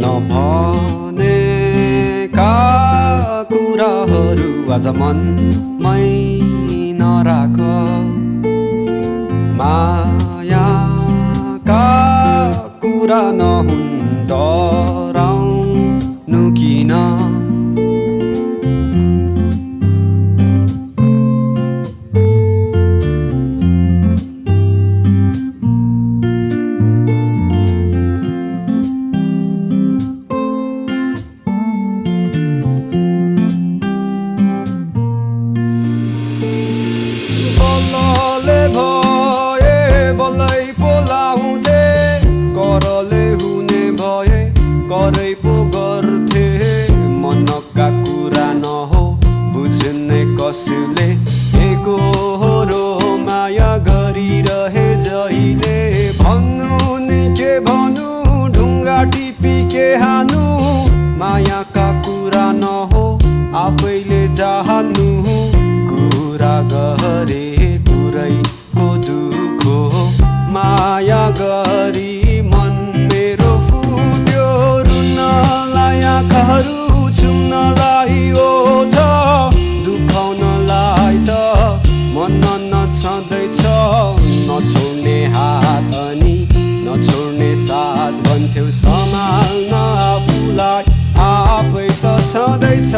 नभनेका कुराहरू आज मनमै नराख मायाका कुरा नहुन् डराउनु किन बल्लले भए बल्लै बोलाउँथे करले हुने भए करै पो गर्थे मनका कुरा नहो बुझ्ने कसले एकहोरो माया गरिरहे जहिले भन्नु नि के भन्नु ढुङ्गा टिपी के हानु मायाका कुरा नहो आफैले जान्नु कुरा गरे पुरैको दुःख माया गरी मन मेरो फुट्यो रुनलाई आँखाहरू छुम्नलाई ओठ दुखाउनलाई त मन नछँदैछ नछोड्ने हात अनि नछोड्ने साथ भन्थ्यौ सम्हाल्न आफूलाई आफै त छँदैछ